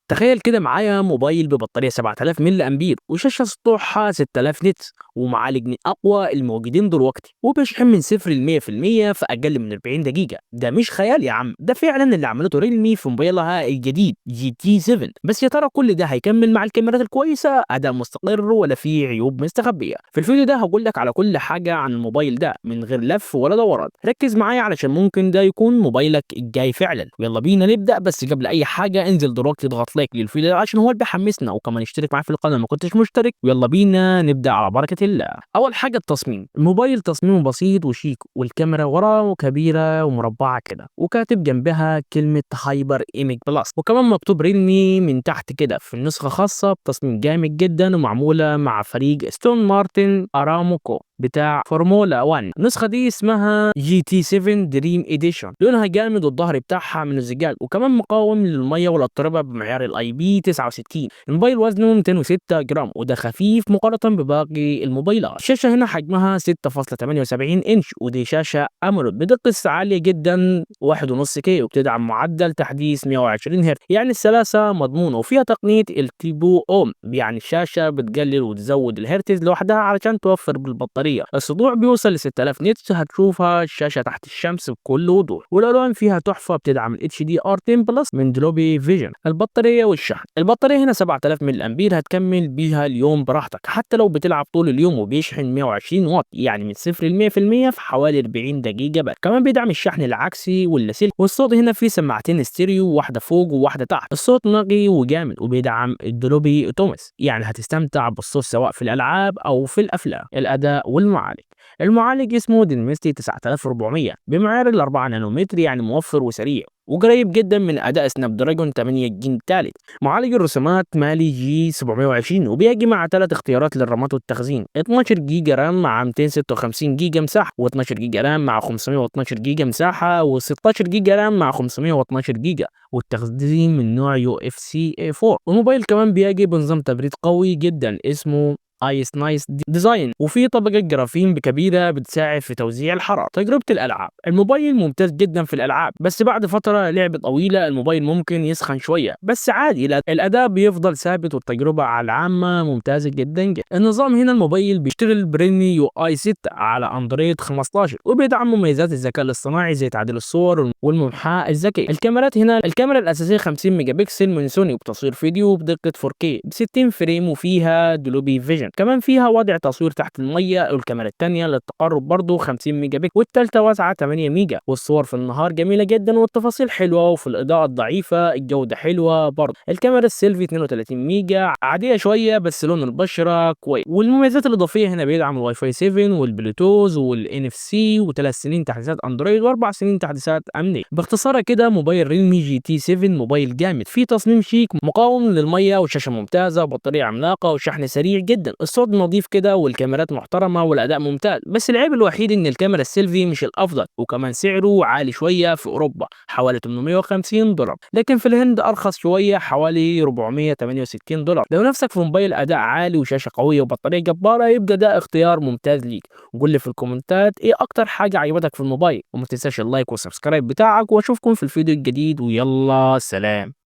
تخيل كده معايا موبايل ببطارية 7000 ملي امبير وشاشة سطوعها 6000 nits ومعالج من اقوى الموجودين دلوقتي، وبيشحن من 0 ل 100% في اقل من 40 دقيقة. ده مش خيال يا عم، ده فعلا اللي عملته ريلمي في موبايلها الجديد GT 7. بس يا ترى كل ده هيكمل مع الكاميرات الكويسة، اداء مستقر، ولا فيه عيوب مستخبية؟ في الفيديو ده هقول لك على كل حاجة عن الموبايل ده من غير لف ولا دوران. ركز معايا علشان ممكن ده يكون موبايلك الجاي فعلا. ويلا بينا نبدأ. بس قبل اي حاجة انزل دلوقتي اضغط like للفيديو ده عشان هو اللي بيحمسنا، وكمان اشترك معايا في القناة ما كنتش مشترك. ويلا بينا نبدأ على بركة الله. اول حاجة التصميم. الموبايل تصميمه بسيط وشيك، والكاميرا وراه كبيرة ومربعة كده، وكاتب جنبها كلمة Hyper Image Plus، وكمان مكتوب ريلمي من تحت كده. في النسخة خاصة بتصميم جامد جدا ومعمولة مع فريق استون مارتن ارامكو بتاع فورمولا 1. النسخة دي اسمها GT 7 Dream Edition، لونها جامد والظهر بتاعها من الزجاج، وكمان مقاوم للمية والاتربة بمعيار ال IP 69. الموبايل وزنه 206 جرام، وده خفيف مقارنة بباقي الموبايلات. الشاشة هنا حجمها 6.78 انش، ودي شاشة AMOLED بدقة عالية جدا 1.5 K، وبتدعم معدل تحديث 120 هرتز، يعني السلاسة مضمونة. وفيها تقنية ال Turbo-M، يعني الشاشة بتقلل وتزود الهرتز لوحدها علشان توفر بالبطارية. السطوع بيوصل ل 6000 nits، هتشوفها الشاشة تحت الشمس بكل وضوح، والالوان فيها تحفة، بتدعم ال HDR 10 Plus من Dolby Vision. البطارية والشحن. البطارية هنا 7000 ملي امبير، هتكمل بيها اليوم براحتك حتى لو بتلعب طول اليوم، وبيشحن 120 واط، يعني من 0 ل 100% في حوالي 40 دقيقة بس. كمان بيدعم الشحن العكسي واللاسلكي. والصوت هنا فيه سماعتين ستيريو، واحدة فوق وواحدة تحت. الصوت نقي وجامد، وبيدعم ال Dolby Atmos، يعني هتستمتع بالصوت سواء في الالعاب او في الافلام. الاداء والمعالج. المعالج اسمه Dimensity 9400 بمعيار ال 4 نانومتر، يعني موفر وسريع وقريب جدا من اداء Snapdragon 8 جيل ثالث. معالج الرسومات Mali G 720، وبيجي مع ثلاث اختيارات للرامات والتخزين: 12 جيجا RAM مع 256 جيجا مساحه، و12 جيجا RAM مع 512 جيجا مساحه، و16 جيجا RAM مع 512 جيجا، والتخزين من نوع UFS 4. والموبايل كمان بيجي بنظام تبريد قوي جدا اسمه Ice Nice Design، وفي طبقة جرافين كبيرة بتساعد في توزيع الحرارة. تجربة الألعاب. الموبايل ممتاز جدا في الألعاب، بس بعد فترة لعب طويلة الموبايل ممكن يسخن شوية، بس عادي، الأداء بيفضل ثابت والتجربة على العامة ممتازة جدا جدا. النظام هنا الموبايل بيشتغل ب Realme UI 6 على اندرويد 15، وبيدعم مميزات الذكاء الاصطناعي زي تعديل الصور والمحاكاة الذكية. الكاميرات هنا الكاميرا الأساسية 50 ميجا بكسل من سوني، وبتصوير فيديو بدقة 4K ب 60 frame، وفيها Dolby Vision. كمان فيها وضع تصوير تحت المية. والكاميرا الثانية للتقرب برضه 50 ميجا بكسل، والثالثة واسعة 8 ميجا. والصور في النهار جميلة جدا والتفاصيل حلوة، وفي الإضاءة الضعيفة الجودة حلوة برضه. الكاميرا السيلفي 32 ميجا عادية شوية، بس لون البشرة كويس. والمميزات الإضافية هنا بيدعم الواي فاي 7 والبلوتوث وال NFC، و3 سنين تحديثات اندرويد، و4 سنين تحديثات امنية. باختصار كده موبايل ريلمي GT 7 موبايل جامد، فيه تصميم شيك، مقاوم للمية، وشاشة ممتازة، وبطارية عملاقة، وشحن سريع جدا. الصوت نظيف كده، والكاميرات محترمة، والأداء ممتاز. بس العيب الوحيد إن الكاميرا السيلفي مش الأفضل، وكمان سعره عالي شوية في أوروبا حوالي 850 دولار، لكن في الهند أرخص شوية حوالي 468 دولار. لو نفسك في موبايل أداء عالي وشاشة قوية وبطارية جبارة، يبقى ده اختيار ممتاز ليك. وقول لي في الكومنتات ايه اكتر حاجة عجبتك في الموبايل، وما تنساش ال like وال subscribe بتاعك، واشوفكم في الفيديو الجديد، ويلا سلام.